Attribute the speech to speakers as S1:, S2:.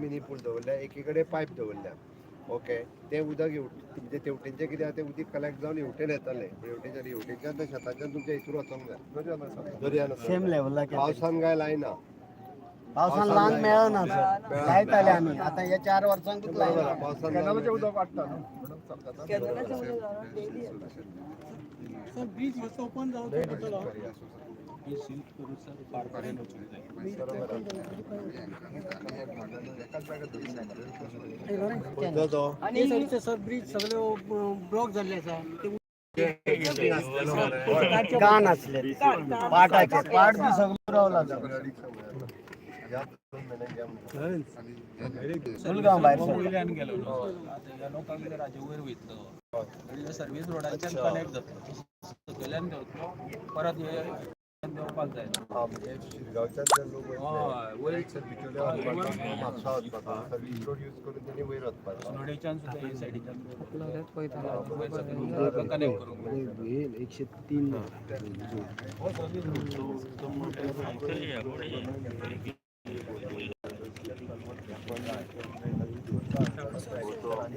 S1: Mini पूल दवरल्या, एकीकडे pipe दवरल्या. ओके, ते उदक म्हणजे तेवटेनचें कितें आहा तें उदीक कलेक्ट जावन हेवटेन येतलें. हेवटेच्यान हेवटेनच्यान ते शेताच्यान तुमच्या हितूर वचोंक जाय, दर्यान वचोंक
S2: सेम
S1: जाय.
S2: लेवलाक.
S1: पावसान काय लायना.
S2: पावसान लावन मेळना सर. लायताले आमी, आतां ह्या 4 वर्सांकूच
S1: बरोबर
S2: लायना.
S1: आहे, पावसान लावन
S3: उदक वाडटा न्हू, म्हणून चलता.
S4: कॅनलाचें उदक डेली येता.
S5: सर, ब्रिज मातसो ओपन जावचो पडटलो.
S1: बरोबर आहे. खंयचो तो?
S5: आणि साईडचे सर ब्रिज सगळे ब्लॉक जाल्ले आसा ते.
S2: कान आसले पाटाचे, पाट बी सगळं रावला सर.
S1: ह्या 2 म्हयन्यान घ्या म्हणून.
S2: सुलगांव भायर सर.
S6: वयल्यान गेलो न्हू, आतां ह्या लोकांक जर हाजे वयर वयतलो म्हणजे सर्वीस रोडाच्यान कनेक्ट जातलो, सकयल्यान देंवतलो, परत हे देंवपाक जाय.
S1: हा, म्हणजे शिरगांवच्यान जर लोक
S6: हय,
S1: वयतले
S6: वयर.
S1: एक बिचोले वचपाक, म्हापसा वचपाक सर्वीस रोड यूज करून तेणी वयर वचपाक.
S6: नोडेच्यान सुद्दां हे सायडीच्यान वयर सकयल कनेक्ट करूंक.
S2: 103.
S1: आणि